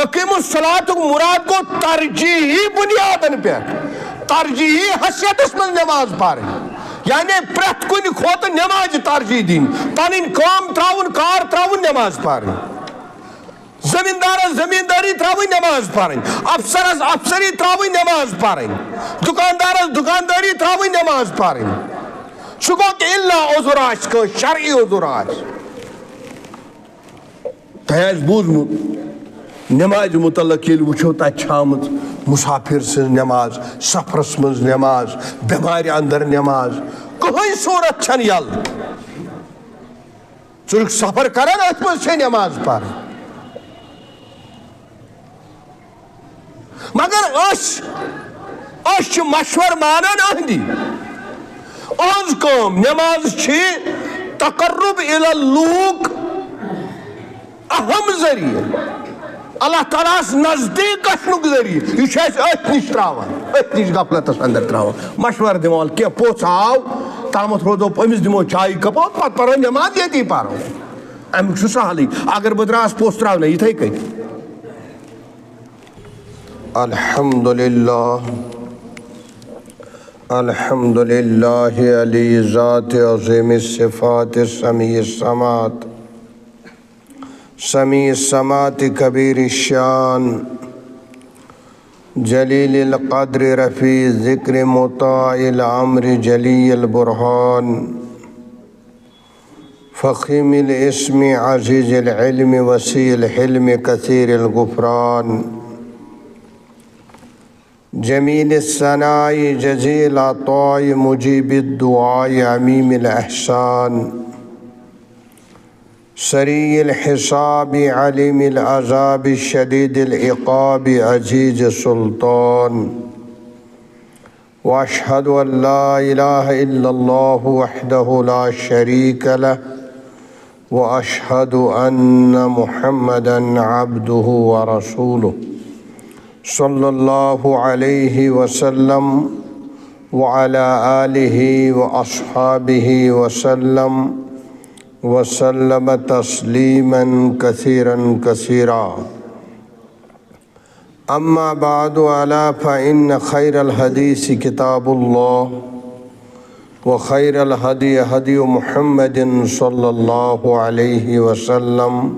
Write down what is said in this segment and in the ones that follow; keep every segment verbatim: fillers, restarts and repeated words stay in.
اقیموا الصلاۃ مراد گوٚو ترجیحی بنیادن پٮ۪ٹھ، ترجیحی حیثیتس منٛز نماز پرٕنۍ، یعنی پرٛٮ۪تھ کُنہِ کھۄتہٕ نمازِ ترجیح دِنۍ، پنٕنۍ کٲم ترٛاوُن، کار ترٛاوُن، نماز پرٕنۍ۔ زمیٖندارس زمیٖندٲری ترٛاوٕنۍ، نماز پرٕنۍ، افسرس افسری ترٛاوٕنۍ، نماز پرٕنۍ، دُکاندارس دُکاندٲری ترٛاوٕنۍ، نماز پرٕنۍ۔ سُہ گوٚو کہِ الا عذر آسہِ کٲنٛسہِ، شرعی عذر آسہِ۔ تۄہہِ آسہِ بوٗزمُت، نمازِ متعلق ییٚلہِ وٕچھو، تَتہِ چھِ آمٕژ مُسافِر سٕنٛز نماز، سفرس منٛز نماز، بٮ۪مارِ اندر نماز، کٕہٕنۍ صوٗرت چھَنہٕ یَلہٕ۔ ژٕ چھُکھ سفر کران، أتھۍ منٛز چھے نماز پرٕنۍ۔ مگر أسۍ، أسۍ چھِ مشور مانان أہنٛدی۔ أہنٛز کٲم، نماز چھِ تقرب الی اللوک اہم ذٔریعہٕ، اللہ تعالیٰ ہس نزدیٖک گژھنُک ذٔریعہٕ۔ یہِ چھُ اَسہِ أتھۍ نِش ترٛاوان، أتھۍ نِش غفلتس اندر ترٛاوان۔ مشور دِوان، کینٛہہ پوٚژھ آو، تامَتھ روزو، أمِس دِمو چایہِ کپ، پتہٕ پرو نماز، ییٚتی پرو۔ اَمیُک چھُ سہلٕے۔ اگر بہٕ درٛاس پوٚژھ ترٛاونَے یِتھَے کٔنۍ۔ الحمد للہ، الحمد للہ علی ذات عظیم الصفات سمیع السمات، سمیع السمات کبیر الشان، جلیل القدر رفیع الذکر مطاع الامر جلی البرہان، فخیم الاسم عزیز العلم وسیع الحلم کثیر الغفران، جمیل الثناء جزیل العطاء مجیب الدعاء عمیم الاحسان، سریع الحساب علیم العذاب شدید العقاب عزیز السلطان۔ وأشهد أن لا إله إلا الله وحده لا شريك له، وأشهد أن محمدا عبده ورسوله، صلى الله عليه وسلم وعلى آله وأصحابه وسلم وسلم تسليما كثيرا كثيرا. أما بعد، ألا فإن خير الحديث كتاب الله، وخير الهدي هدي محمد صلى الله عليه وسلم،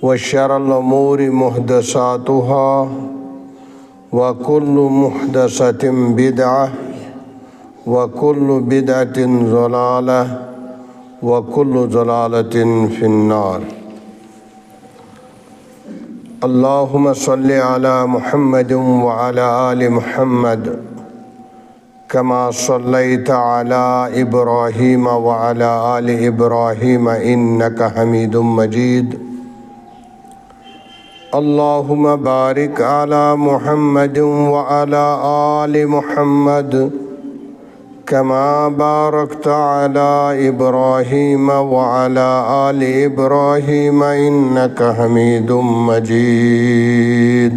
وشر الأمور محدثاتها، وكل محدثة بدعة، وكل بدعة ضلالة، وكل ضلالة في النار. اللهم صل على محمد وعلى آل محمد كما صليت على إبراهيم وعلى آل إبراهيم إنك حميد مجيد. اللهم بارك على محمد وعلى آل محمد كما باركت على إبراهيم وعلى آل إبراهيم إنك حميد مجيد.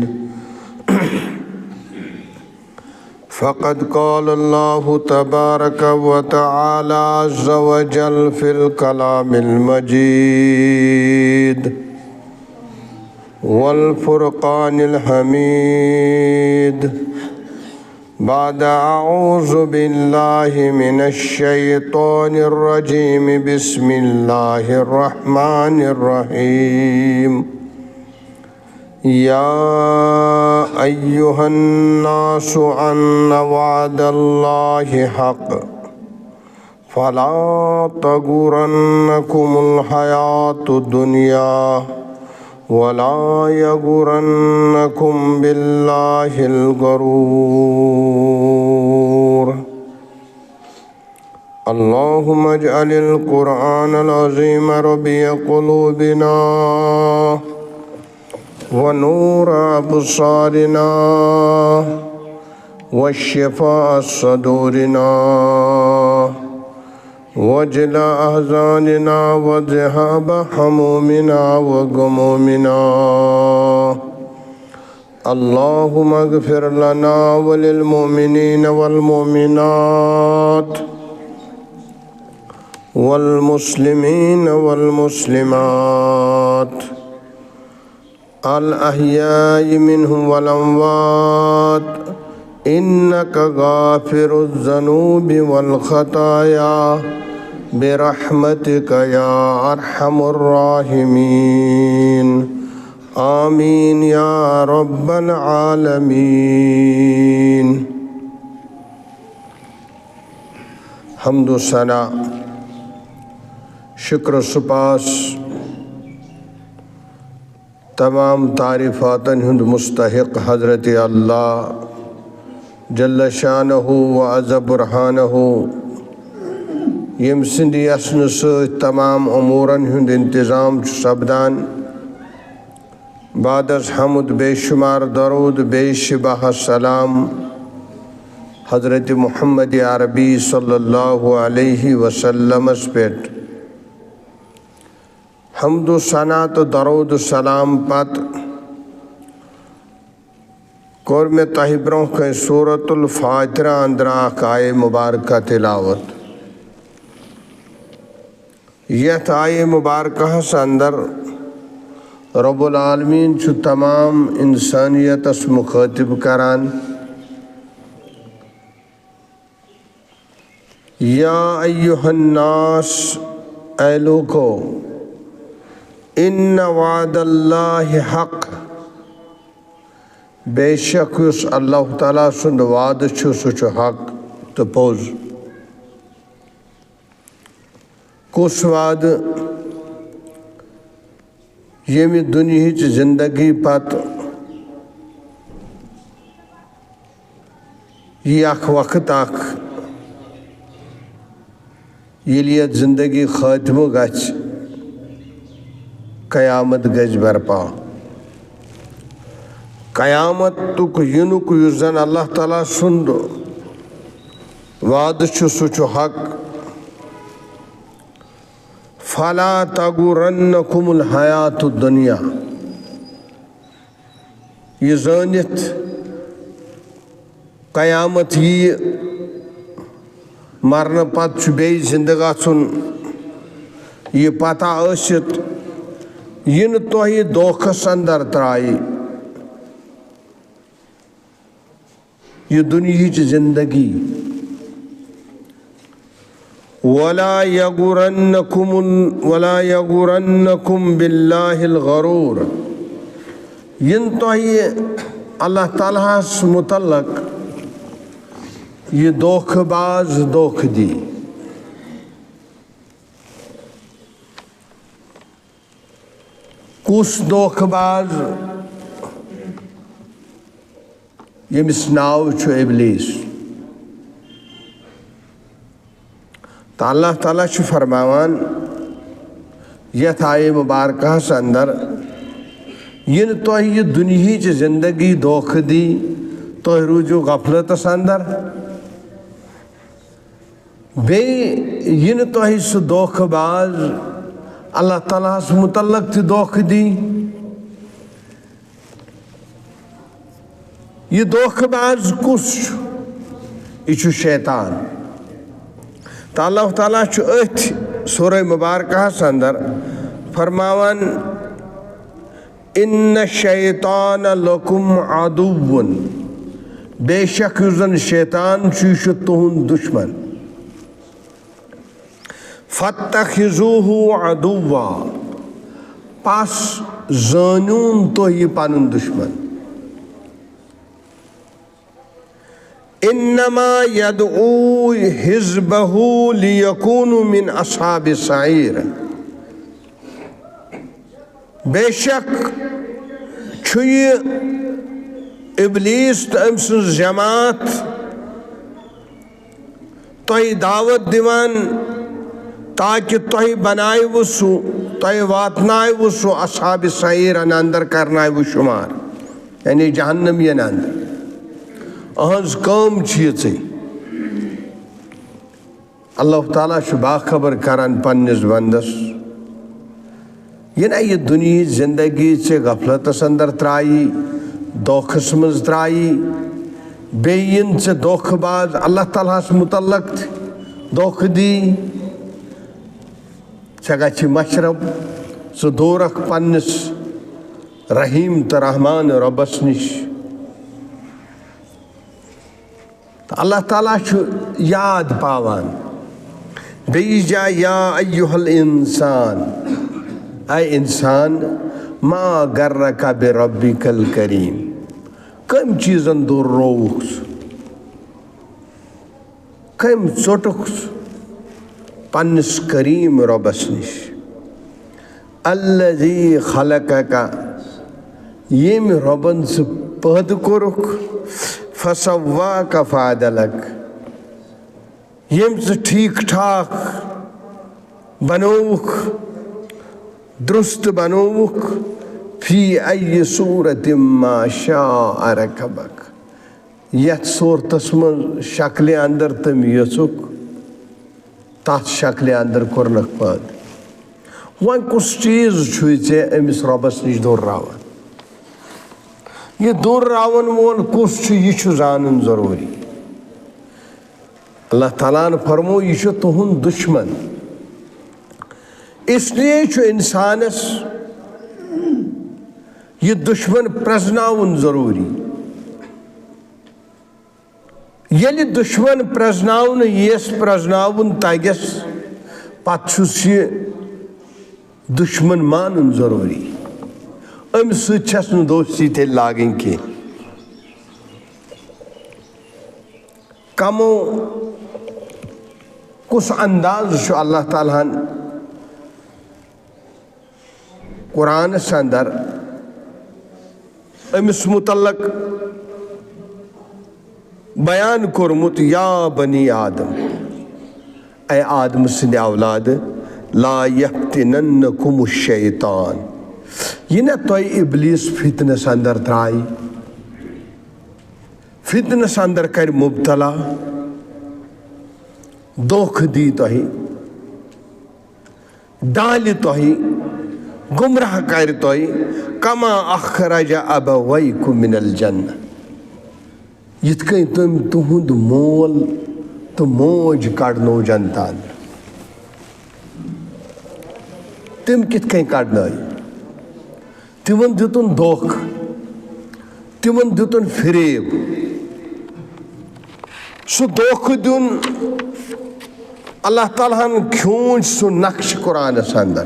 فقد قال الله تبارك وتعالى عز وجل في الكلام المجيد والفرقان الحميد، بعد أعوذ بالله من الشيطان الرجيم، بسم الله الرحمن الرحيم. يا أيها الناس إن وعد الله حق، فلا تغرنكم الحياة الدنيا ولا يغرنكم بالله الغرور. اللهم اجعل القرآن العظيم ربيع قلوبنا ونور أبصارنا وشفاء صدورنا وجلاء أحزاننا وذهاب همومنا وغمومنا. اللهم اغفر لنا وللمؤمنين والمؤمنات والمسلمين والمسلمات الأحياء منهم والأموات، إنك غافر الذنوب والخطايا، برحمتك يا أرحم الراحمين. آمين يا رب العالمين. حمد و ثنا، شکر و سپاس، تمام تعریفاتن ہُنٛد مستحق حضرت اللہ جل شانہ و عز برہانہ، ییٚمہِ سٕنٛدِ یژھنہٕ سۭتۍ تمام امورن ہُنٛد انتظام چھُ سپدان۔ بعد از حمد بے شمار درود، بے شبہ سلام حضرت محمد عربی صلی اللہ علیہ وسلمس پٮ۪ٹھ۔ حمد و ثنا تہٕ درود و سلام پتہٕ کوٚر مےٚ تۄہہِ برونٛہہ کنہِ سورۃ الفاتحہ اندرٕ اکھ آیے مبارکہ تلاوت۔ یتھ آیے مبارکہس اندر رب العالمین چھُ تمام انسانیتس مخاطب کران، یا ایھا الناس، اے لوکو، ان وعد اللہ حق، بے شک یُس اللہ تعالیٰ سُنٛد وعدٕ چھُ، سُہ چھُ حق تہٕ پوٚز۔ کُس وعدٕ؟ ییٚمہِ دُنیہٕچ زندگی پتہٕ یی اکھ وقت اکھ، ییٚلہِ یتھ زندگی خٲتمہٕ گژھِ، قیامت گژھِ برپا۔ قیامتُک یِنُک یُس زن اللہ تعالیٰ سُنٛد وعدٕ چھُ، سُہ چھُ حق۔ فلا تغرنکم الحیات الدنیا۔ یہِ زٲنِتھ قیامت یِیہِ، مرنہٕ پتہٕ چھُ بیٚیہِ زِندٕ گژھُن، یہِ پتہ ٲسِتھ یہِ نہٕ تۄہہِ دھوکھس اندر ترٛایہِ۔ یہِ دُنیہٕچ زندگی۔ ولا یغرنکم ال-، ولا یغرنکم باللہ الغرور۔ یِن تۄہہِ اللہ تعالیٰ ہس متعلق یہِ دھوکھہٕ باز دھوکھہٕ دی۔ کُس دھوکھہٕ باز؟ ییٚمِس ناو چھُ ابلیس۔ تہٕ اللہ تعالیٰ چھُ فرماوان یتھ آیے مبارکہس اندر، یِنہٕ تۄہہِ یہِ دُنیہٕچ زندگی دھوکھہٕ دی، تُہۍ روٗزِو غفلتس اندر۔ بیٚیہِ یِنہٕ تۄہہِ سُہ دھوکھہٕ باز اللہ تعالیٰ ہس متعلق تہِ دھوکھہٕ دی۔ یہِ دھوکھہٕ باز کُس چھُ؟ یہِ چھُ شیطان۔ تہٕ اللہ تعالیٰ چھُ أتھۍ سورہ مبارکہس اندر فرماوان، ان الشیطان لکم عدو، بے شک یُس زن شیطان چھُ، یہِ چھُ تُہُنٛد دُشمن۔ فاتخذوہ عدوا، پس زٲنِوُن تُہۍ یہِ پنُن دُشمن۔ انما یدعو حزبہ لیکونوا من اصحاب السعیر۔ بے شک چھُ یہِ ابلیس تہٕ أمۍ سٕنٛز جماعت تۄہہِ دعوت دِوان تاکہِ تۄہہِ بنایوٕ سُہ، تۄہہِ واتنایوٕ سُہ اصحاب سعیرن اندر، کرنایوٕ شُمار، یعنی جہنمین اندر۔ أہنٛز کٲم چھِ یِژٕے۔ اللہ تعالیٰ چھُ باخبر کران پننِس بندس، یہِ نہ یہِ دُنیہٕچ زندگی ژےٚ غفلتس اندر ترٛایی، دھوکھس منٛز ترٛایی، بیٚیہِ یِن ژےٚ دھوکھہٕ باز اللہ تعالیٰ ہس متعلق تہِ دھوکھہٕ دی، ژےٚ گژھِ مشرب، ژٕ دورکھ پننِس رحیم تہٕ رحمان رۄبس نِش۔ تہٕ اللہ تعالیٰ چھُ یاد پاوان۔ بیٚیِس جایہِ، یا ایہا الانسان، اے انسان، ما غرک بربک الکریم، کٔمۍ چیٖزن دوٚر رووُکھ ژٕ؟ کٔمۍ ژوٚٹُکھ ژٕ پننِس کریم رۄبس نِش؟ الذی خلقک، ییٚمۍ رۄبن ژٕ پٲدٕ کوٚرُکھ، فسواک فعدلک، ییٚمۍ ژٕ ٹھیٖک ٹھاک بنووُکھ، درست بنووُکھ، فی ای صورت ما شاء رکبک، یتھ صورتس منٛز، شکلہِ اندر تٔمۍ یژھُکھ، تتھ شکلہِ اندر کوٚرنکھ پٲدٕ۔ وۄنۍ کُس چیٖز چھُے ژےٚ أمِس رۄبس نِش دوٚر راوان؟ یہِ دوٚر راوان وول کُس چھُ، یہِ چھُ زانُن ضروٗری۔ اللہ تعالیٰ ہن فرموو، یہِ چھُ تُہُنٛد دُشمن۔ اس لیے چھُ انسانس یہِ دُشمن پرزناوُن ضروٗری۔ ییٚلہِ دُشمن پرزناونہٕ یِیَس، پرزناوُن تگٮ۪س، پتہٕ چھُس یہِ دُشمن مانُن ضروٗری۔ أمِس سۭتۍ چھَس نہٕ دوستی تیٚلہِ لاگٕنۍ کینٛہہ۔ کمو کُس انداز چھُ اللہ تعالیٰ ہن قرآنس اندر أمِس متعلق بیان کوٚرمُت، یا بنی آدم، اے آدم سٕنٛدِ اولاد، لا یفتننکم الشیطان، یہِ نہ تۄہہِ ابلیس فتنس اندر ترٛایہِ، فتنس اندر کرِ مبتلا، دھوکہ دی تۄہہِ، ڈالہِ تۄہہِ، گمراہ کرِ تۄہہِ، کما اخرج ابویکم من الجنہ، یِتھ کٔنۍ تٔمۍ تُہُنٛد مول تہٕ موج کڑنو جنتہٕ اندر۔ تِم کِتھ کٔنۍ کڑنٲے؟ تِمن دیُتُن دھوکہٕ، تِمن دیُتُن فریب۔ سُہ دھوکہٕ دیُن، اللہ تعالیٰ ہن کھیوٗنٛچ سُہ نقشہٕ قرآنس اندر۔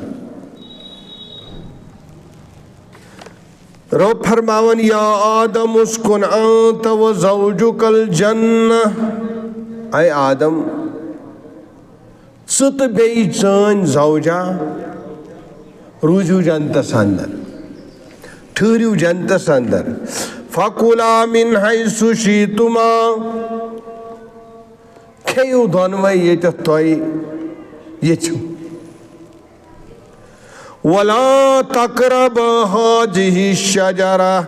رۄب فرماوان، یا آدم اسکن انت و زوجک الجنہ، اے آدم، ژٕ تہٕ بیٚیہِ چٲنۍ زوجہ روٗزِو جنتس اندر، ٹھٔہرِو جنتس اندر۔ فکلا من حیث شئتما، کھیٚیِو دۄنوَے ییٚتٮ۪تھ تۄہہِ ییٚژھِو۔ ولا تقربا هذه الشجرة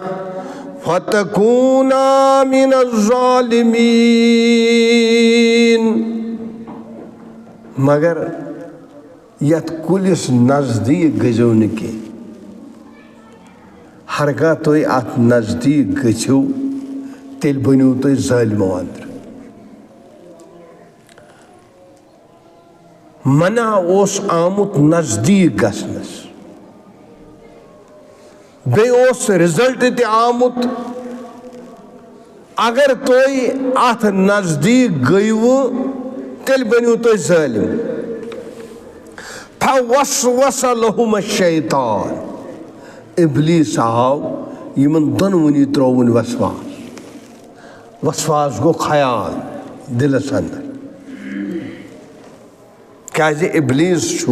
فتكونا من الظالمين۔ مگر یتھ کُلِس نزدیٖک گٔژھِو نہٕ کینٛہہ۔ ہرگاہ تُہۍ اتھ نزدیٖک گٔژھِو، تیٚلہِ بٔنِو تُہۍ ظٲلمو اندرٕ۔ منع اوس آمُت نزدیٖک گژھنس۔ بیٚیہِ اوس رِزلٹ تہِ آمُت، اگر تُہۍ اتھ نزدیٖک گٔیوٕ، تیٚلہِ بٔنِو تُہۍ ظٲلم۔ فوسوس لہما الشیطان، ابلیس آو، یِمن دۄنوٕنی ترٛووُن وسواس۔ وسواس گوٚو خیال دِلس اندر، کیازِ ابلیس چھُ،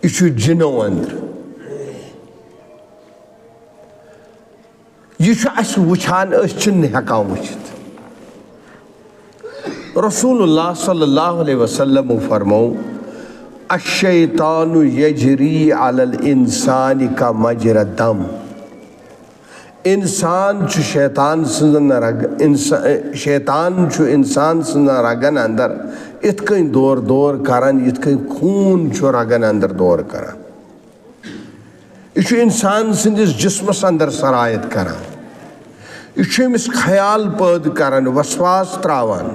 یہِ چھُ جِنو اندر۔ یہِ چھُ اَسہِ وٕچھان، أسۍ چھِنہٕ ہٮ۪کان وٕچھِتھ۔ رسول اللہ صلی اللہ علیہ وسلم فرمو، الشیطان یجری علی الانسان کا مجرى الدم۔ انسان چھُ شیطان سٕنٛزن رگ-، انس-، شیطان چھُ انسان سٕنٛزن رگن اندر اِتھ کٔنۍ دور دور کران، یِتھ کٔنۍ خوٗن چھُ رگن اندر دور کران۔ یہِ چھُ انسان سٕنٛدِس جسمس اندر سرایت کران۔ یہِ چھُ أمِس خیال پٲدٕ کران، وسواس تراوان۔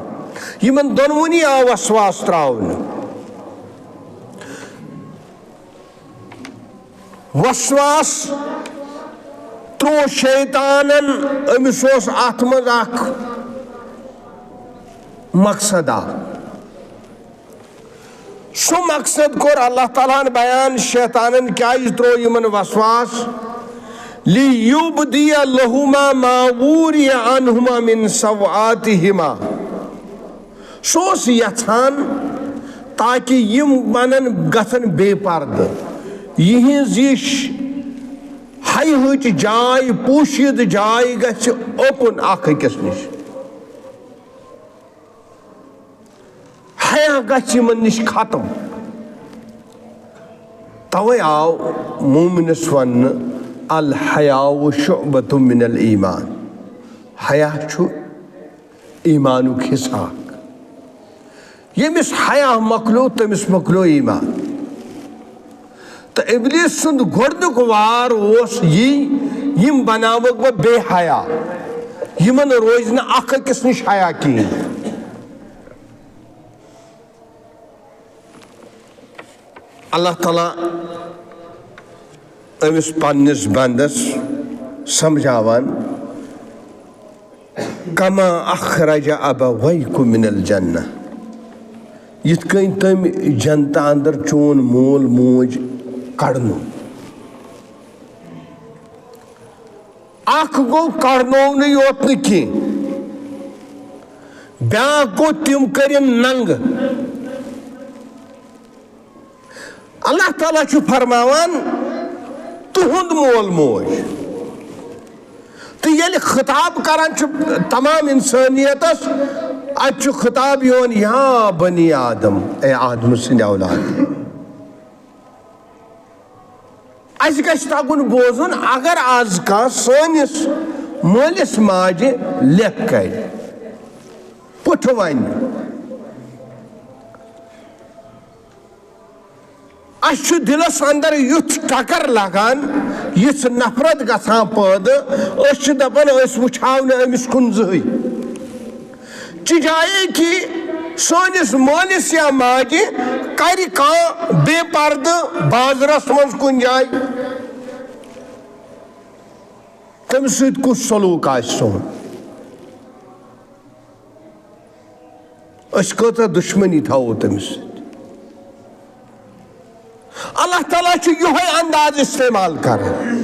یِمن دۄنوٕنی آو وسواس تراونہٕ۔ وسواس تروو شیطانن، أمِس اوس اتھ منٛز اکھ مقصد اکھ۔ سُہ مقصد کوٚر اللہ تعالیٰ ہن بیان، شیطانن کیازِ تروو یِمن وسواس؟ لِیُبْدِیَ لَہُمَا مَا وُورِیَ عَنْہُمَا مِنْ سَوْآتِہِمَا۔ سُہ اوس یژھان تاکہ یِم بنن، گژھن بے پردٕ، یِہنٛز یہِ ش-، حیہٕچ جاے، پوشیدٕ جاے گژھِ اوپن اکھ أکِس نِش۔ حیا گژھِ یِمن نِش ختم۔ توے آو مومنس وننہٕ، "الحیاء شعبۃ من الایمان"۔ حیا چھُ ایمانُک حصہٕ اکھ۔ ییٚمِس حیا مۄکلیو، تٔمِس مۄکلیو ایمان۔ تہٕ ابلیس سُنٛد گۄڈنیُک وار اوس یی، یِم بناوکھ بہٕ بے حیا، یِمن روزِ نہٕ اکھ أکِس نِش حیا کِہیٖنۍ۔ اللہ تعالیٰ أمِس پننِس بندس سمجھاوان، "کما اخرج ابویکم من الجنہ"، یِتھ کٔنۍ تٔمۍ جنتہٕ اندر چون مول موج کڑنو۔ اکھ گوٚو کڑنوونہٕ یوت نہٕ کینٛہہ، بیٛاکھ گوٚو تِم کٔرِن ننٛگہٕ۔ اللہ تعالیٰ چھُ فرماوان، "تُہُنٛد مول موج"۔ تہٕ ییٚلہِ خطاب کران چھُ تمام انسانیتس، اتہِ چھُ خطاب یِوان، "یا بنی آدم"، اے آدمہٕ سٕنٛدۍ اولاد۔ اسہِ گژھِ تگُن بوزُن، اگر از کانٛہہ سٲنِس مٲلِس ماجہِ لیکھ کرِ، پُٹھٕ ونہِ، اسہِ چھُ دِلس اندر یُتھ ٹکر لگان، یِژھ نفرت گژھان پٲدٕ، أسۍ چھِ دپان، أسۍ وٕچھاو نہٕ أمِس کُن زٕہٕے۔ چہِ جایے کہِ سٲنِس مٲلِس یا ماجہِ کرِ کانٛہہ بے پردٕ بازرس منٛز کُنہِ جایہِ، تٔمِس سۭتۍ کُس سلوٗک آسہِ سون؟ أسۍ کۭژاہ دُشمنی تھاوو تٔمِس سۭتۍ؟ اللہ تعالیٰ چھُ یِہوٚے انداز استعمال کران۔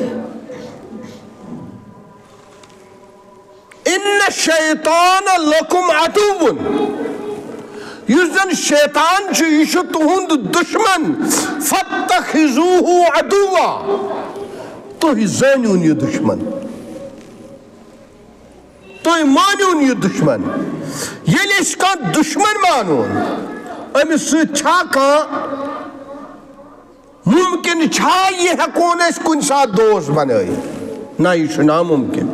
"ان الشیطان لکم عدو"، یُس زن شیطان چھُ، یہِ چھُ تُہُنٛد دُشمن۔ "فاتخذوہ عدوا"، تُہۍ زٲنِوُن یہِ دُشمن، تُہۍ مٲنِوُن یہِ دُشمن۔ ییٚلہِ أسۍ کانٛہہ دُشمن مانون، أمِس سۭتۍ چھا کانٛہہ مُمکِن چھا یہِ ہٮ۪کون أسۍ کُنہِ ساتہٕ دوس بنٲیِتھ؟ نہ، یہِ چھُ نامُمکِن۔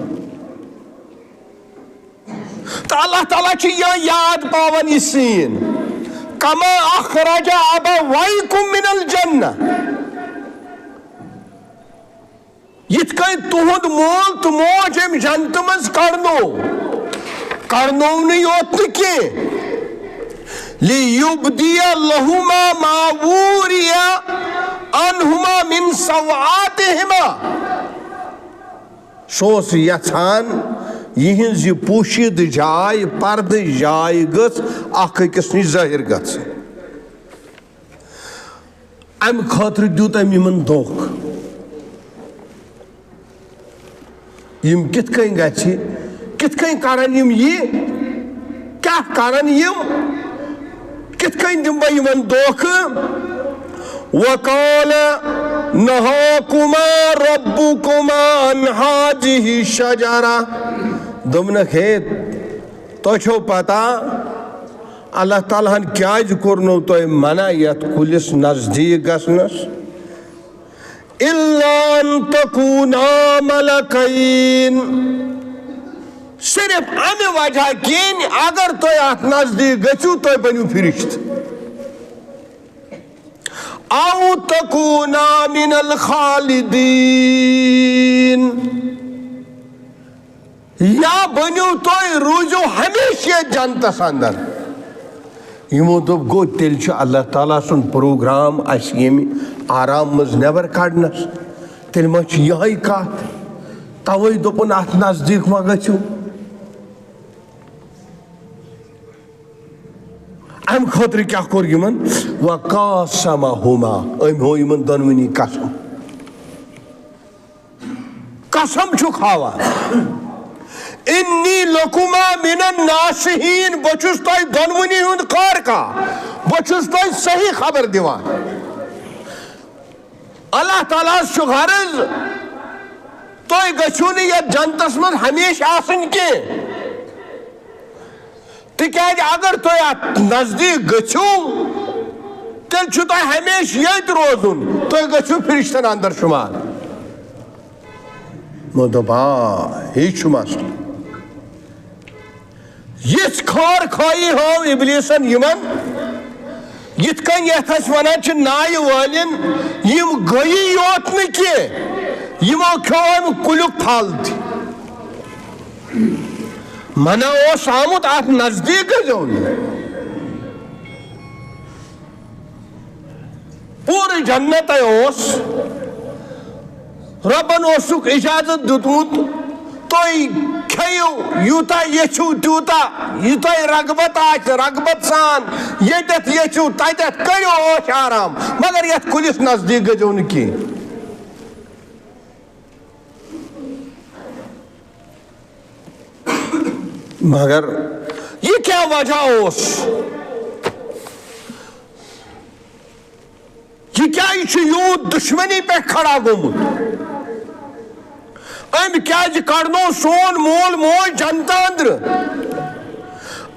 تہٕ اللہ تعالیٰ چھُ یہِ یاد پاوان یہِ سین، "کما اخرج ابویکم من الجنہ"۔ یِتھ کٔنۍ تُہُنٛد مول تہٕ موج أمۍ جنتہٕ منٛز کڑنو، کڑنوونٕے یوت نہٕ کینٛہہ، "لیُبدیَ لَہُمَا مَا وُورِیَ عَنْہُمَا مِنْ سَوْآتِہِمَا"۔ سُہ اوس یژھان یِہنٛز یہِ پوشیدٕ جاے، پردٕ جاے گٔژھ اکھ أکِس نِش ظٲہِر گژھٕنۍ۔ امہِ خٲطرٕ دیُت أمۍ یِمن دھوکہٕ۔ یِم کِتھ کٔنۍ گژھِ، کِتھ کٔنۍ کرن یِم یہِ، کیٛاہ کرن یِم، کِتھ کٔنۍ دِمہٕ بہٕ یِمن دھوکہٕ؟ وقال نهاكما ربكما عن هذه الشجرة۔ دوٚپنکھ، ہے، تۄہہِ چھو پتہ، اللہ تعالیٰ ہن کیازِ کوٚرنو تۄہہِ منع یتھ کُلِس نزدیٖک گژھنس؟ "إلا أن تكونا ملكين"، صرف امہِ وجہ کِنۍ، اگر تُہۍ اتھ نزدیٖک گٔژھِو، تُہۍ بٔنِو فرشتہٕ۔ "أو تكونا من الخالدين"، یا بٔنِو تُہۍ، روٗزِو ہمیشہِ یتھ جنتس اندر۔ یِمو دوٚپ، گوٚو تیٚلہِ چھُ اللہ تعالیٰ سُنٛد پروگرام اَسہِ ییٚمہِ آرام منٛز نٮ۪بر کڑنس۔ تیٚلہِ ما چھِ یِہوٚے کَتھ؟ تَوَے دوٚپُن، اَتھ نزدیٖک ما گٔژھِو۔ اَمہِ خٲطرٕ کیٛاہ کوٚر یِمَن؟ وَقَاسَمَهُمَا، أمۍ ہوو یِمَن دۄنوٕنی قسم۔ قسم چھُکھ ہاوان، "إِنِّي لَكُمَا مِنَ النَّاصِحِينَ"، بہٕ چھُس تۄہہِ دۄنوٕنی ہُنٛد خٲر خواہ، بہٕ چھُس تۄہہِ صحیح خبر دِوان۔ اللہ تعالیٰ ہَس چھُ غرض، تُہۍ گٔژھِو نہٕ یَتھ جنتَس منٛز ہمیشہِ آسٕنۍ کینٛہہ۔ تِکیٛازِ اگر تُہۍ اَتھ نزدیٖک گٔژھِو، تیٚلہِ چھُ تۄہہِ ہمیشہِ ییٚتہِ روزُن، تُہۍ گٔژھِو فرشتن اندر شُمار۔ مےٚ دوٚپ، آ، یی چھُ مسلہٕ۔ یِژھ خٲر خٲہی ہٲو ابلیسن یِمن، یِتھ کٔنۍ یتھ أسۍ ونان چھِ نایہِ وٲلِن، یِم گٔیی یوت نہٕ کینٛہہ، یِمو کھیوٚو امہِ کُلیُک پھل تہِ۔ منع اوس آمُت، اتھ نزدیٖک گٔژھۍزیو نہٕ۔ پوٗرٕ جنت اوس، رۄبن اوسُکھ اجازت دیُتمُت، تُہۍ کھیٚیِو یوٗتاہ یژھِو تیوٗتاہ، یہِ تۄہہِ رغبت آسہِ، رغبت سان، ییٚتٮ۪تھ یژھِو تتٮ۪تھ کٔرِو عٲش آرام، مگر یتھ کُلِس نزدیٖک گٔژھِو نہٕ کینٛہہ۔ مگر یہِ کیٛاہ وجہ اوس؟ یہِ کیٛازِ چھُ یوٗت دُشمنی پٮ۪ٹھ کھڑا گوٚمُت؟ أمۍ کیٛازِ کڑنو سون مول موج جنتہٕ اندرٕ؟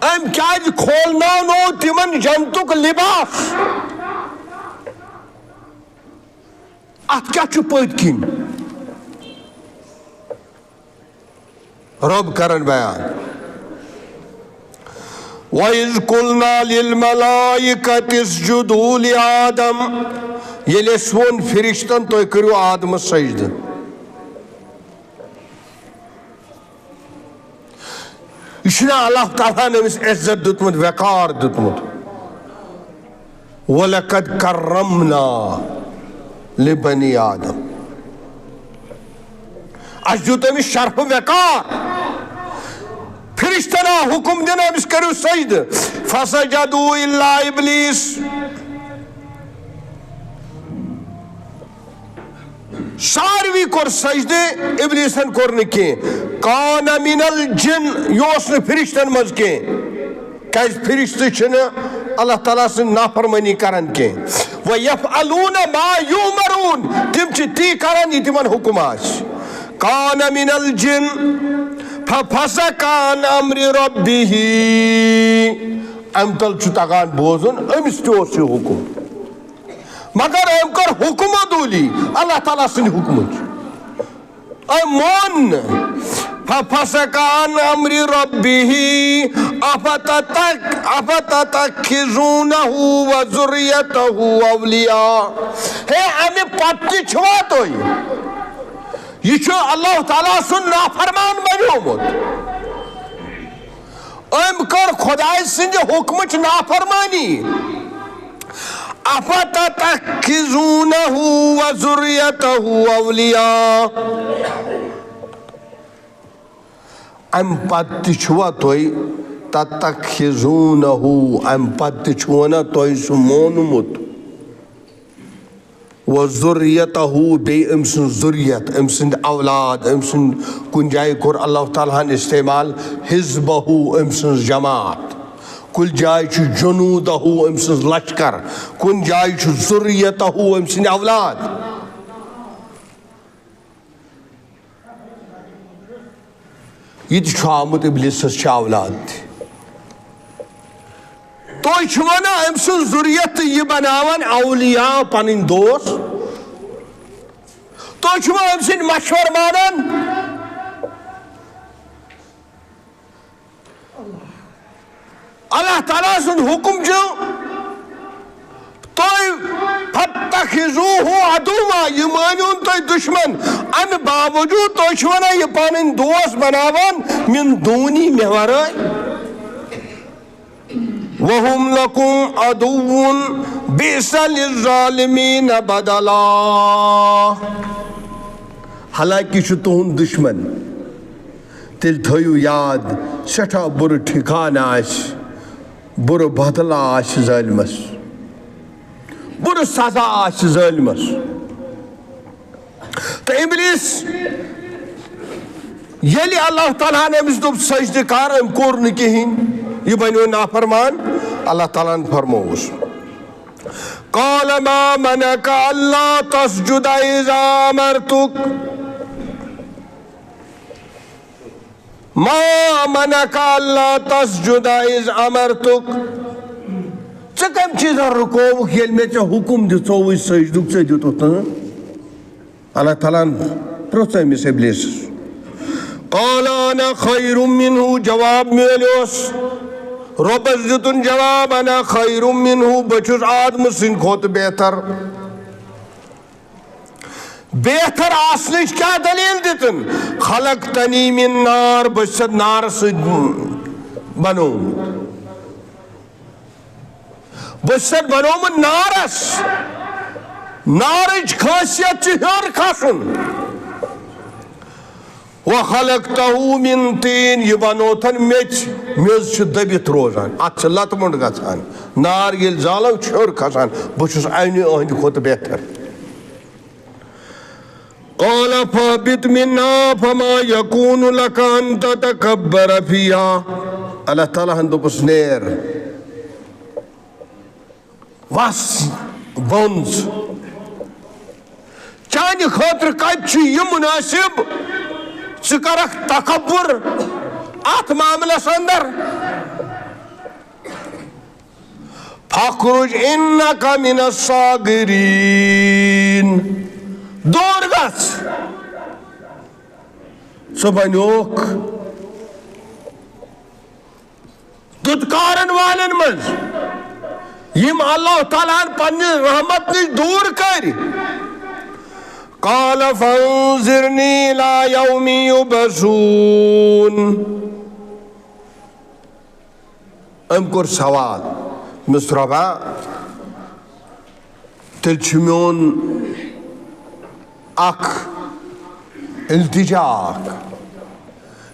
أمۍ کیٛازِ کھولناونو تِمن جنتُک لباس؟ اتھ کیٛاہ چھُ پٔتۍ کِنۍ؟ رب کرن بیان، "وَإِذْ قُلْنَا لِلْمَلَائِكَةِ اسْجُدُوا لِآدَمَ"، ییٚلہِ أسۍ ووٚن فرشتن، "تُہۍ کٔرِو آدمس سجدٕ"۔ یہِ چھُنہ اللہ تعالیٰ ہن أمِس عزت دیُتمُت، وقار دیُتمُت؟ "وَلَقَدْ كَرَّمْنَا لِبَنِي آدَمَ"۔ اَسہِ دیُت أمِس شرف وقار۔ فرشتن آو حکم دِنہٕ، أمِس کٔرِو سجدٕ۔ "فَسَجَدُوا إِلَّا إِبْلِيسَ"۔ ساروی کوٚر سجدٕ، ابلیسن کوٚر نہٕ کینٛہہ۔ "کان من الجن"، یہِ اوس نہٕ فرشتن منٛز کینٛہہ، کیازِ فرشتہٕ چھِنہٕ اللہ تعالیٰ سٕنٛز نافرمٲنی کران کینٛہہ۔ "وَيَفْعَلُونَ مَا يُؤْمَرُونَ"، تِم چھِ تی کران یہِ تِمن حکم آسہِ۔ "کان من الجن ففسق عن امر ربه"، امہِ تل چھُ تگان بوزُن، أمِس تہِ اوس یہِ حکم۔ مگر أمۍ کٔر حکم عدوٗلی، اللہ تعالیٰ سٕنٛدِ حکمٕچ۔ أمۍ مون نہٕ۔ "ففسق عن امر ربه افتتخ-، افتتخذونه وذريته اولیاء"۔ ہے، اَمہِ پتہٕ تہِ چھِوا تُہۍ؟ یہِ چھُ اللہ تعالیٰ سُنٛد نافرمان بنیومُت۔ أمۍ کٔر خۄداے سٕنٛدِ حُکمٕچ نافرمٲنی۔ "افتتخذونه وذريته اولیاء"۔ اَمہِ پتہٕ تہِ چھُوا تُہۍ "تتخذونه"، اَمہِ پتہٕ تہِ چھُوا نہ تۄہہِ سُہ مونمُت؟ "وذريته"، بیٚیہِ أمۍ سٕنٛز ذُریت، أمۍ سٕنٛدۍ اولاد، أمۍ سٕنٛدۍ، کُنہِ جایہِ کوٚر اللہ تعالیٰ ہن استعمال "حزبه"، أمۍ سٕنٛز جماعت، کُنہِ جایہِ چھُ "جنوده"، أمۍ سٕنٛز لشکر، کُنہِ جایہِ چھُ "ذريته"، أمۍ سٕنٛدۍ اولاد۔ یہِ تہِ چھُ آمُت ابلیسس چھِ اولاد تہِ۔ تُہۍ چھِوا نہ أمۍ سٕنٛز ذُریت تہٕ یہِ بناوان اولیاء، پنٕنۍ دوس؟ تُہۍ چھِوا أمۍ سٕنٛدۍ مشور مانان؟ اللہ تعالیٰ سُنٛد حُکم چھُ، تُہۍ "فاتخذوه عدوا"، یہِ مٲنِو تُہۍ دُشمن۔ اَمہِ باوجوٗد تُہۍ چھِو وَنان یہِ پَنٕنۍ دوس بَناوان "من دونی"، مےٚ وَرٲے۔ "وهم لكم عدو بئس للظالمين بدلا"۔ حالانکہ یہِ چھُ تُہُنٛد دُشمن۔ تیٚلہِ تھٲیِو یاد، سٮ۪ٹھاہ بُرٕ ٹھِکانہٕ آسہِ، بُرٕ بدلہٕ آسہِ ظٲلمس، بُرٕ سزا آسہِ ظٲلمس۔ تہٕ ابلیس، ییٚلہِ اللہ تعالیٰ ہن أمِس دوٚپ سجدٕ کر، أمۍ کوٚر نہٕ کِہیٖنۍ، یہِ بنیو نافرمان، اللہ تعالیٰ ہن فرمووُس، قال ما منعك ألا تسجد إذ أمرتك؟ ما منعك ألا تسجد إذ أمرتك؟ ژٕ کَمہِ چیٖزَن رُکووُکھ، ییٚلہِ مےٚ ژےٚ حُکُم دِژووُے سجدُک، ژٕ دِتُتھ نہٕ؟ اللہ تعالیٰ ہن پرٛژھ أمِس ابلیسس۔ قال أنا خير منه، جواب میلیوس۔ رۄبس دیُتُن جواب، أنا خير منه، بہٕ چھُس آدمہٕ سٕنٛدِ کھۄتہٕ بہتر۔ بہتر آسنٕچ کیٛاہ دٔلیٖل دِتُن؟ خلقتني من نار، بہٕ چھُسَتھ نارٕ سۭتۍ بنوومُت۔ بہٕ چھُسَتھ بنوومُت نارس۔ نارٕچ خٲصیت چھِ ہیوٚر کھسُن۔ وخلقته من طين، یہِ بنووتھن میٚژِ، میٚژ چھِ دٔبِتھ روزان، اتھ چھِ لتہٕ مۄنڈ گژھان۔ نار ییٚلہِ زالو، چھِ ہیوٚر کھسان۔ بہٕ چھُس اَنہِ أہنٛدِ کھۄتہٕ بہتر۔ قال فاهبط منها فما يكون لك أن تتكبر فيها۔ اللہ تعالیٰ ہن دوٚپُس، نیر، وس بۄن ژٕ۔ چانہِ خٲطرٕ کتہِ چھُ یہِ مناسب ژٕ کرکھ تکبر اتھ معاملس اندر؟ فاخرج إنك من الصاغرين۔ دوٗر گژھ۔ ژٕ بنیوکھ دُتکارن والٮ۪ن منٛز، یِم اللہ تعالیٰ ہن پننہِ رحمت نِش دوٗر کٔرۍ۔ قال فانظرني إلى يوم يبعثون۔ أمۍ کوٚر سوال، دوٚپمَس، رۄبا، تیٚلہِ چھُ میون اکھ التجا اکھ،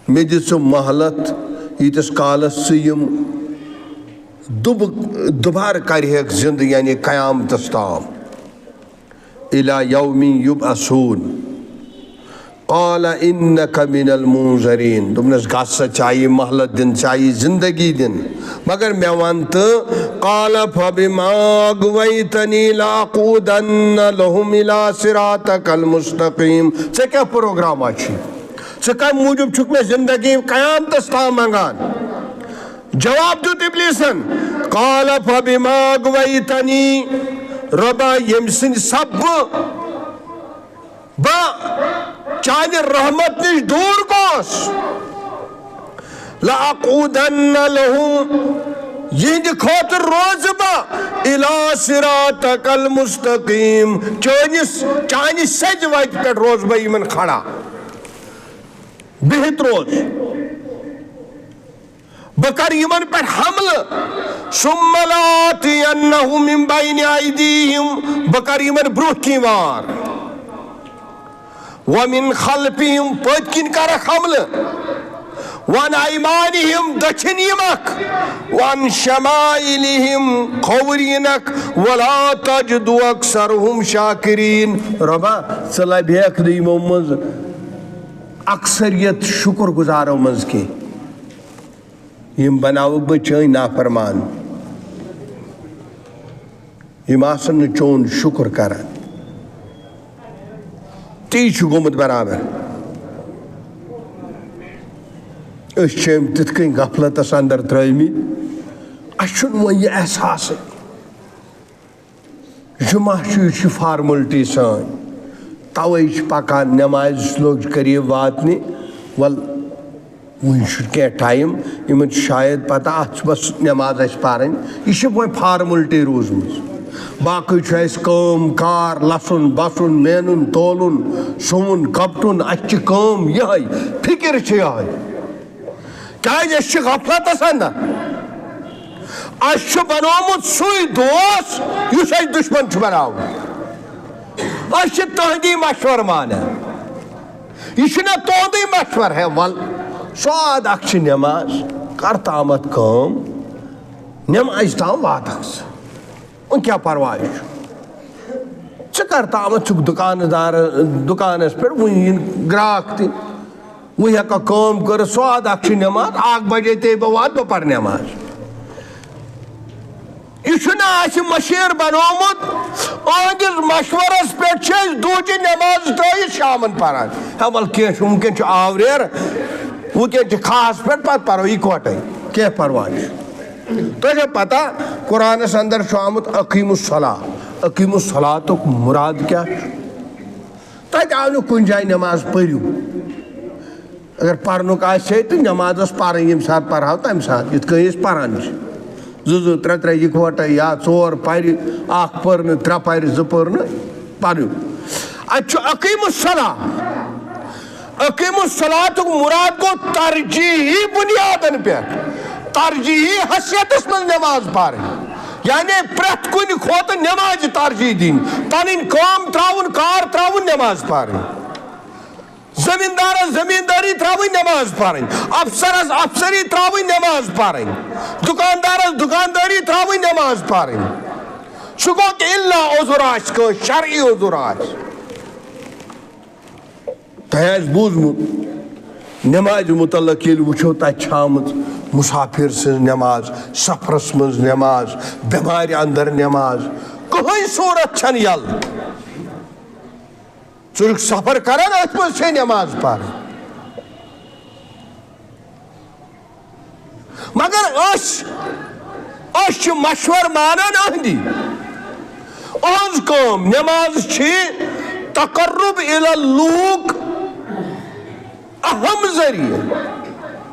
مےٚ دِ ژٕ مہلت، ییٖتِس کالس ژٕ یِم دُب-، دُبارٕ کرِہکھ زِندٕ، یعنی قیامتس تام۔ إلى يوم يبعثون۔ قال إنك من المنظرين۔ دوٚپنَس، گژھ سا، ژےٚ آیی مہلت دِنہٕ، ژےٚ آیی زندگی دِنہٕ، مگر مےٚ وَن تہٕ۔ قال فبما أغويتني لأقعدن لهم إلى صراطك المستقيم۔ ژےٚ کیٛاہ پروگرامہ چھُے؟ ژٕ کَمہِ موٗجوٗب چھُکھ مےٚ زندگی قیامتس تام منٛگان؟ جواب دیُت ابلیسن، قال فبما أغويتني، رۄبا، ییٚمہِ سٕنٛدِ سببہٕ بہٕ چانہِ رحمت نِش دوٗر گوس، لأقعدن لهم، یِہنٛدِ خٲطرٕ روزٕ بہٕ، إلى صراطك المستقيم، چٲنِس، چانہِ سیٚدِ وتہِ پٮ۪ٹھ روزٕ بہٕ یِمن کھڑا، بِہِتھ روزٕ۔ بہٕ کرٕ یِمن پٮ۪ٹھ حملہٕ۔ ثم لآتينهم من بين أيديهم، بہٕ کرٕ یِمن برٛونٛہہ کِنۍ وار۔ ومن خلفهم، پٔتۍ کِنۍ کرکھ حملہٕ۔ وعن أيمانهم، دٔچھِنۍ یِمکھ۔ وعن شمائلهم، کھووُر یِنکھ۔ ولا تجد أكثرهم شاكرين۔ رۄبا، ژٕ لبہِ ہیکھ نہٕ یِمو منٛز اکثریت شُکر گُزارو منٛز کینٛہہ۔ یِم بناوکھ بہٕ چٲنۍ نافرمان، یِم آسن نہٕ چون شُکر کران۔ تی چھُ گوٚمُت برابر۔ أسۍ چھِ أمۍ تِتھ کٔنۍ غفلتس اندر ترٲومٕتۍ، اَسہِ چھُنہٕ وۄنۍ یہِ احساسٕے۔ جمعہ چھُ، یہِ چھِ فارملٹی سٲنۍ، توے چھِ پکان نمازِ لوٚگ قریب واتنہِ۔ ول، وُنہِ چھُ کینٛہہ ٹایم، یِمن چھُ شاید پتہ اتھ چھِ بس نماز اسہِ پرٕنۍ، یہِ چھِ وۄنۍ فارملٹی روٗزمٕژ۔ باقٕے چھُ اسہِ کٲم کار، لسُن بسُن، مینُن تولُن، سُوُن کپٹُن، اسہِ چھِ کٲم یِہے، فکر چھِ یِہے۔ کیازِ أسۍ چھِ غفلتس اندر۔ اَسہِ چھُ بنوومُت سُے دوست یُس اَسہِ دُشمن چھُ بناوُن۔ أسۍ چھِ تُہنٛدی مشورٕ مانان۔ یہِ چھُنہ تُہُنٛدُے مشورٕ، ہے، وَل، سۄاد اکھ چھِ نٮ۪ماز، کر تامَتھ کٲم، نٮ۪مازِ تام واتَکھ ژٕ۔ وۄنۍ کیٛاہ پرواے چھُ؟ ژٕ کر تامَتھ چھُکھ دُکاندار، دُکانَس پٮ۪ٹھ، وۄنۍ یِن گراکھ تہِ، وۄنۍ ہٮ۪کَکھ کٲم کٔرِتھ، سۄاد اکھ چھِ نٮ۪ماز، اکھ بجے تے بہٕ واتہٕ، بہٕ پَرٕ نٮ۪ماز۔ یہِ چھُنہٕ اَسہِ مٔشیٖر بنومُت، أہٕنٛدِس مشورس پٮ۪ٹھ چھِ أسۍ دُہچہِ نٮ۪مازٕ ترٲوِتھ شامن پران۔ ہے، وَل، کینٛہہ چھُ، وٕنکٮ۪ن چھُ آوریر، وٕنکٮ۪ن چھِ کھاہس پٮ۪ٹھ، پتہٕ پرو یِکوٹے، کینٛہہ پرواے چھُ۔ تۄہہِ چھا پتہ، قرآنس اندر چھُ آمُت، "اقیموا الصلاۃ"، اقیموا الصلاۃُک مراد کیٛاہ چھُ؟ تتہِ آو نہٕ کُنہِ جایہِ نٮ۪ماز پٔرِو۔ اگر پرنُک آسہِ ہے تہٕ نٮ۪ماز ٲس پرٕنۍ، ییٚمہِ ساتہٕ پرہاو تمہِ ساتہٕ، یِتھ کٔنۍ أسۍ پران چھِ۔ زٕ زٕ، ترٛےٚ ترٛےٚ یِکوٹے یا ژور پرِ، اکھ پٔر نہٕ، ترٛےٚ پرِ، زٕ پٔر نہٕ، پرِو۔ اتہِ چھُ اقیموا الصلاۃ۔ اقیموا الصلاۃُک مراد گوٚو ترجیحی بنیادن پٮ۪ٹھ، ترجیحی حیثیتس منٛز نٮ۪ماز پرٕنۍ۔ یعنی پرٛٮ۪تھ کُنہِ کھۄتہٕ نٮ۪مازِ ترجیح دِنۍ، پنٕنۍ کٲم ترٛاوُن، کار ترٛاوُن، نٮ۪ماز پرٕنۍ۔ زمیٖندارس زمیٖندٲری ترٛاوٕنۍ، نٮ۪ماز پرٕنۍ۔ افسرس افسری ترٛاوٕنۍ، نٮ۪ماز پرٕنۍ۔ دُکاندارس دُکاندٲری ترٛاوٕنۍ، نٮ۪ماز پرٕنۍ۔ سُہ گوٚو کہِ الا عذر آسہِ کٲنٛسہِ، شرعی عذر آسہِ۔ تۄہہِ آسہِ بوٗزمُت، نٮ۪مازِ مُتعلق ییٚلہِ وٕچھو، تَتہِ چھِ آمٕژ مُسافِر سٕنٛز نٮ۪ماز، سفرس منٛز نٮ۪ماز، بٮ۪مارِ اندر نٮ۪ماز۔ کٕہٕنۍ صوٗرت چھَنہٕ یَلہٕ۔ ژٕ چھُکھ سفر کران، أتھۍ منٛز چھے نٮ۪ماز پرٕنۍ۔ مگر أسۍ، أسۍ چھِ مشور مانان أہنٛدی۔ أہنٛز کٲم، نٮ۪ماز چھِ تقرب الی اللوک اہم ذٔریعہٕ،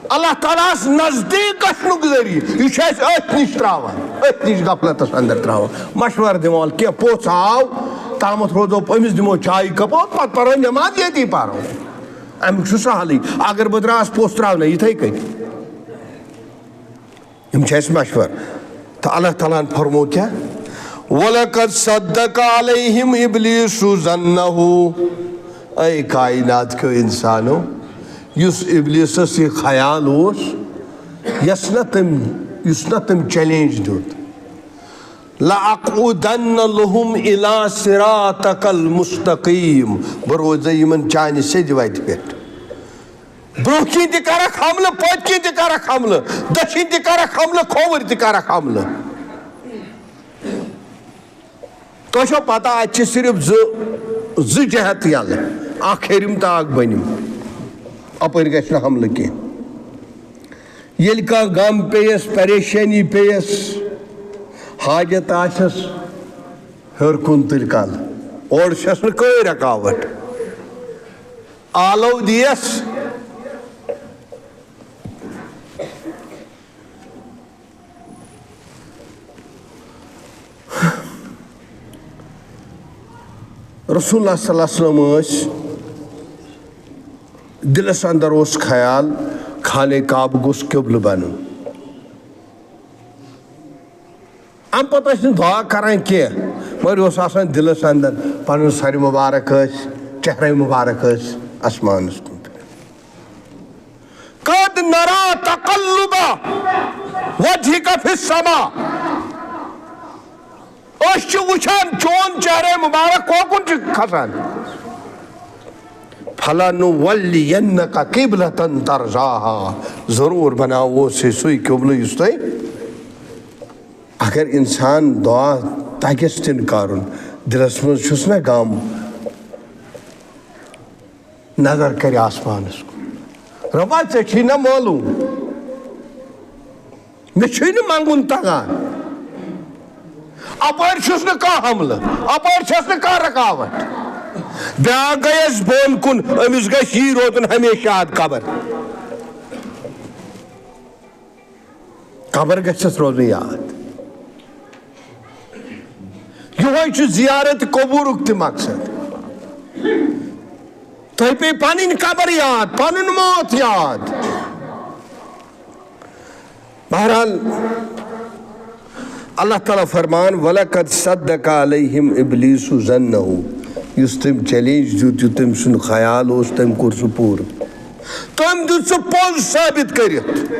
اللہ تعالیٰ ہس نزدیٖک گژھنُک ذٔریعہٕ۔ یہِ چھُ اَسہِ أتھۍ نِش ترٛاوان، أتھۍ نِش غفلتس اندر ترٛاوان۔ مشور دِوان، کینٛہہ پوٚژھ آو، تامَتھ روزو، أمِس دِمو چایہِ کپ، اور پتہٕ پرو نٮ۪ماز، ییٚتی پرو۔ اَمیُک چھُ سہلٕے۔ اگر بہٕ درٛاس پوٚژھ ترٛاونَے یِتھَے کٔنۍ، یِم چھِ اَسہِ مشور۔ تہٕ اللہ تعالیٰ ہَن فرموو کیٛاہ؟ "وَلَقَدْ صَدَّقَ عَلَيْهِمْ إِبْلِيسُ ظَنَّهُ"۔ اے کائنات کیو انسانو، یُس ابلیسس یہِ خیال اوس، یس نہ تٔمۍ، یُس نہ تٔمۍ چیلنج دیُت، "لَأَقْعُدَنَّ لَهُمْ إِلَى صِرَاطِكَ الْمُسْتَقِيمِ"، بہٕ روزے یِمن چانہِ سیٚدِ وتہِ پٮ۪ٹھ۔ برونٛہہ کِنۍ تہِ کرکھ حملہٕ، پٔتۍ کِنۍ تہِ کرکھ حملہٕ، دٔچھِنۍ تہِ کرکھ حملہٕ، کھووٕرۍ تہِ کرکھ حملہٕ۔ تۄہہِ چھو پتہ، اتہِ چھِ صرف زٕ، زٕ جہت یلہٕ، اکھ ہیٚرِم تہٕ اکھ بٔنِم۔ اپٲرۍ گژھِ نہٕ حملہٕ کینٛہہ۔ ییٚلہِ کانٛہہ غم پیٚیَس، پریشٲنی پیٚیَس، حاجت آسٮ۪س، ہیوٚر کُن تُلہِ کَلہٕ۔ اورٕ چھَس نہٕ کٕہٕنۍ رکاوٹ۔ آلو دِیَس۔ رسول اللہ صلی اللہ علیہ وسلم ٲسۍ، دِلس اندر اوس خیال، خانہ کعبہٕ گوٚژھ قبلہٕ بنُن۔ اَمہِ پتہٕ ٲسۍ نہٕ دعا کران کینٛہہ، مگر یہِ اوس آسان دِلس اندر، پنُن سرِ مبارک ٲسۍ، چہرے مبارک ٲسۍ آسمانس کُن۔ "قد نرى تقلب وجهك في السماء"، أسۍ چھِ وٕچھان چون چہرے مبارک کوکُن چھُ کھسان۔ "فلنولينك قبلة ترضاها"، ضروٗر بناوو أسۍ سُے قبلہٕ یُس تۄہہِ۔ اگر انسان دعا تگٮ۪س تہِ نہٕ کرُن، دِلس منٛز چھُس نہ غم، نظر کرِ آسمانس کُن۔ رۄبا، ژےٚ چھی نہ معلوم، مےٚ چھُے نہٕ منٛگُن تگان۔ اپٲرۍ چھُس نہٕ کانٛہہ حملہٕ، اپٲرۍ چھَس نہٕ کانٛہہ رکاوٹ۔ بیٛاکھ گٔیَس بۄن کُن، أمِس گژھِ یی روزُن ہمیشہِ یاد قبر۔ قبر گژھٮ۪س روزُن یاد۔ یِہوٚے چھُ زیارت قبورُک تہِ مقصد۔ تۄہہِ پیٚیہِ پنٕنۍ قبر یاد، پنُن موت یاد۔ بہرحال، اللہ تعالیٰ فرمان، "وَلَقَدْ صَدَّقَ عَلَيْهِمْ إِبْلِيسُ ظَنَّهُ"۔ یُس تٔمۍ چیلنج دیُت، یُس تٔمۍ سُنٛد خیال اوس، تٔمۍ کوٚر سُہ پوٗرٕ۔ تٔمۍ دیُت سُہ پوٚز ثٲبت کٔرِتھ۔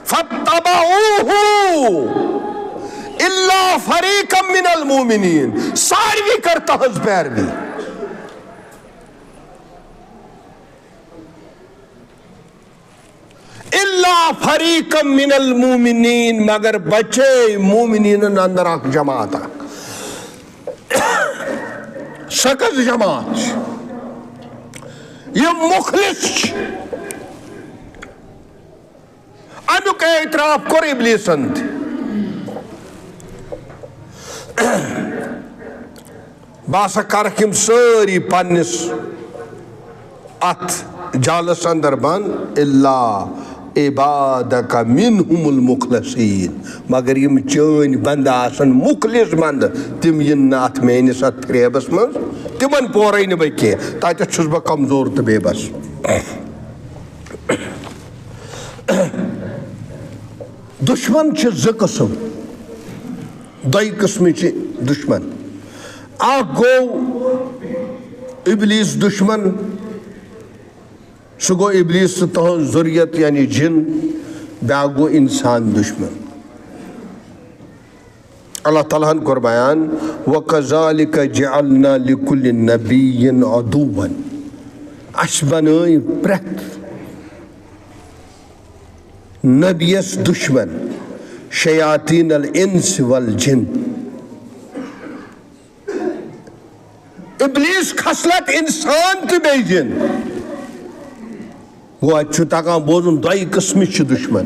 فاتبعوه الا فریقا من المؤمنین، ساروی کٔر تہنٛز پیروی۔ الا فریقا من المؤمنین، مگر بچے مومنینن اندر اکھ جماعت اکھ، سۄ کۄس جماعت چھِ؟ یِم مخلص چھِ۔ امیُک اعتراف کوٚر ابلیسن تہِ۔ بہٕ ہسا کرکھ یِم سٲری پننِس اتھ جالس اندر بند، الا عبادک منہم المخلصین، مگر یِم چٲنۍ بندٕ آسن، مخلص بندٕ، تِم یِن نہٕ اتھ میٲنِس اتھ فریبس منٛز، تِمن پورے نہٕ بہٕ کینٛہہ، تتٮ۪تھ چھُس بہٕ کمزور تہٕ بے بس۔ دشمن چھِ زٕ قٕسم، دۄیہِ قٕسمٕچ دشمن۔ اکھ گوٚو ابلیس دشمن، سُہ گوٚو ابلیس تہٕ تہنٛز ذُریت یعنی جِن، بیاکھ گوٚو انسان دشمن۔ اللہ تعالیٰ ہن کوٚر بیان، وَكَذَلِكَ جَعَلْنَا لِكُلِّ نَبِيٍّ عَدُوًّا۔ اسہِ بنٲے پرٛٮ۪تھ نبیَس دشمن، شیاطین الانس والجن۔ ابلیس خصلت انسان تہٕ بیٚیہِ جِن۔ گوٚو، اَتہِ چھُ تَگان بوزُن، دۄیہِ قٕسمٕکۍ چھِ دُشمَن۔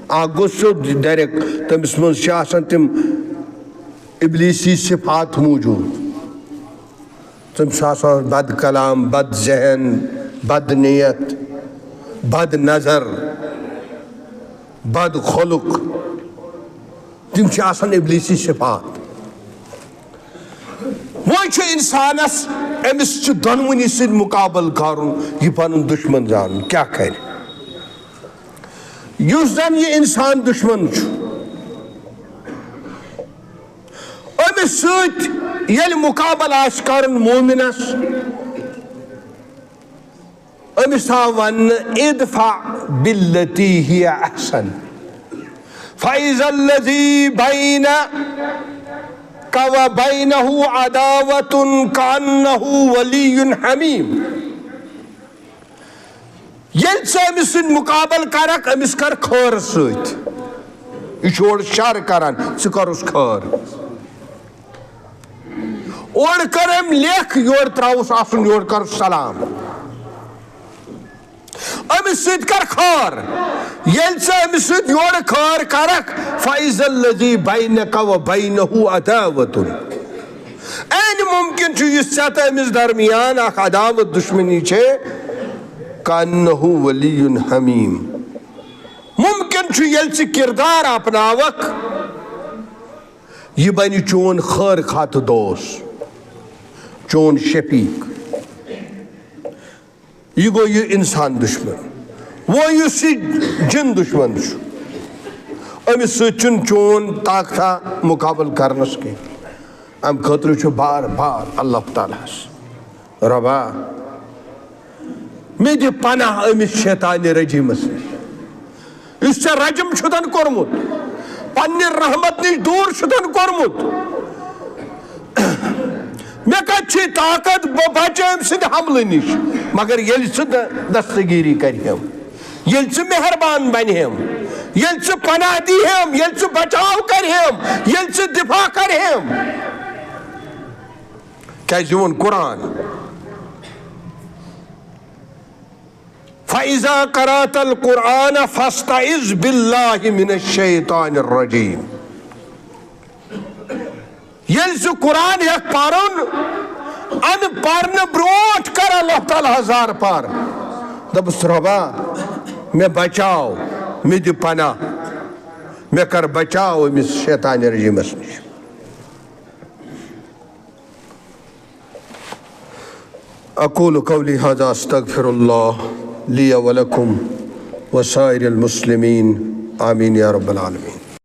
اَکھ گوٚو سیوٚد ڈایریکٹ، تٔمِس منٛز چھِ آسان تِم ابلیسی صفات موٗجوٗد۔ تٔمِس چھُ آسان بد کلام، بد ذہن، بد نیت، بد نظر، بد خلق۔ تِم چھِ آسان ابلیسی صفات۔ وۄنۍ چھُ انسانس، أمِس چھُ دۄنوٕنی سۭتۍ مقابلہٕ کرُن، یہِ پنُن دُشمن زانُن، کیٛاہ کرِ؟ یُس زن یہِ انسان دُشمن چھُ، أمِس سۭتۍ ییٚلہِ مقابلہٕ آسہِ کرُن مومنس، أمِس آو وننہٕ، "ادفع بالتی ہی احسن، فاذا الذی بینک و بینہ عداوۃ کانہ ولی حمیم۔" ییٚلہِ ژٕ أمِس سۭتۍ مقابلہٕ کرکھ، أمِس کر خٲر سۭتۍ۔ یہِ چھُ اورٕ شر کران، ژٕ کرُس خٲر۔ اورٕ کٔر أمۍ لیکھ، یورٕ ترٛاوُس اَسُن، یورٕ کَرُس سلام۔ أمِس سۭتۍ کر خٲر۔ ییٚلہِ ژٕ أمِس سۭتۍ یورٕ خٲر کرکھ، فَإِذَا الَّذِي بَيْنَكَ وَبَيْنَهُ عَدَاوَةٌ۔ عین مُمکِن چھُ یُس ژےٚ تہٕ أمِس درمیان اکھ عداوت، دُشمنی چھے، کَأَنَّهُ وَلِيٌّ حَمِيمٌ۔ مُمکِن چھُ ییٚلہِ ژٕ کردار اپناوکھ، یہِ بنہِ چون خٲر خواہ تہٕ دوست، چون شفیق۔ یہِ گوٚو یہِ انسان دُشمن۔ وۄنۍ یُس یہِ جِن دُشمن چھُ، أمِس سۭتۍ چھُنہٕ چون طاقتہ مقابلہٕ کرنس کینٛہہ۔ امہِ خٲطرٕ چھُ بار بار اللہ تعالیٰ ہس، "رۄبا، مےٚ دِ پناہ أمِس شیطانِ رجیٖمس نِش، یُس ژےٚ رجم چھُتن کوٚرمُت، پننہِ رحمت نِش دوٗر چھُتن کوٚرمُت۔ مےٚ کتہِ چھِ طاقت، بہٕ بچہٕ أمۍ سٕنٛدِ حملہٕ نِش؟" مگر ییٚلہِ ژٕ د-، دستگیری کرِہم، ییٚلہِ ژٕ مہربان بنِہم، ییٚلہِ ژٕ پناہ دیٖہم، ییٚلہِ ژٕ بچاو کرِہم، ییٚلہِ ژٕ دفاع کرِہم، کیازِ یہِ ووٚن قرآن، "فَإِذَا قَرَأْتَ الْقُرْآنَ فَاسْتَعِذْ بِاللَّهِ مِنَ الشَّيْطَانِ الرَّجِيمِ۔" ییٚلہِ ژٕ قرآن ہیٚکھ پَرُن، اَمہِ پَرنہٕ برونٛٹھ کر اللہ تعالیٰ ہَس زار پار۔ دَپُس، "رۄبا، مےٚ بچاو، مےٚ دِ پناہ، مےٚ کر بچاو أمِس شیطانِ رجیٖمَس نِش۔" أقول قولي هذا، أستغفر الله لي ولكم وسائر المسلمين، آمين يا رب العالمين۔